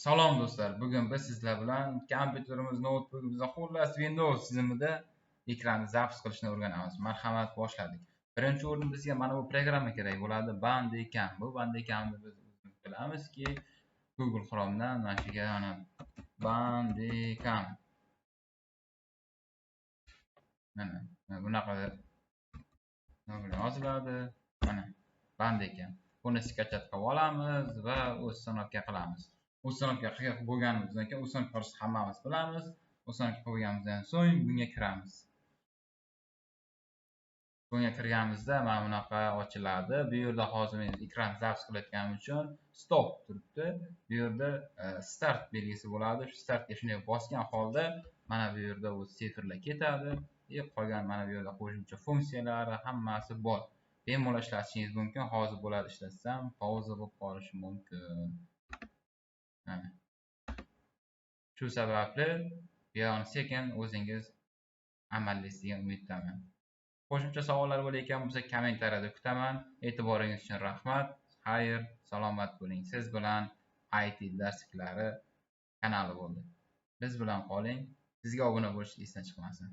Salom do'stlar, bugun biz sizlar bilan kompyuterimiz, noutbukimizda, xullas Windows tizimida ekranni запись qilishni o'rganamiz. Marhamat, boshladik. Birinchi o'rin bizga mana bu programma kerak bo'ladi, Bandicam. Bu Bandicamni biz o'zimiz bilamizki, Google Chrome'dan mana shu yerga mana Bandicam. Mana bunaqa yoziladi. Mana Bandicam. Buni скачать qilib olamiz va установка qilamiz. Установка qilib bo'lganimizdan keyin, установка qilishni hammamiz bilamiz. Установка qilganimizdan so'ng bunga kiramiz. Bunga kirganimizda mana bunaqa ochiladi. Bu yerda hozir men ekran запись qilayotganim uchun stop turibdi. Bu yerda start belgisi bo'ladi. Shu startga shunday bosgan holda mana bu yerda u sifrlar ketadi. Qolgan mana bu yerda qo'shimcha funksiyalari hammasi bor. Bemalol ishlatishingiz mumkin. Hozir bo'ladi ishlatsam, pauza bo'lib qolishi mumkin. Mana. Shu sababli bu yog'ini sekin o'zingiz amallaysiz degan umiddaman. Qo'shimcha savollar bo'layotgan bo'lsa, kommentariyada kutaman. E'tiboringiz uchun rahmat. Xayr, salomat bo'ling. Siz bilan IT darsliklari kanali bo'ldi. Biz bilan qoling. Bizga obuna bo'lish esdan chiqmasin.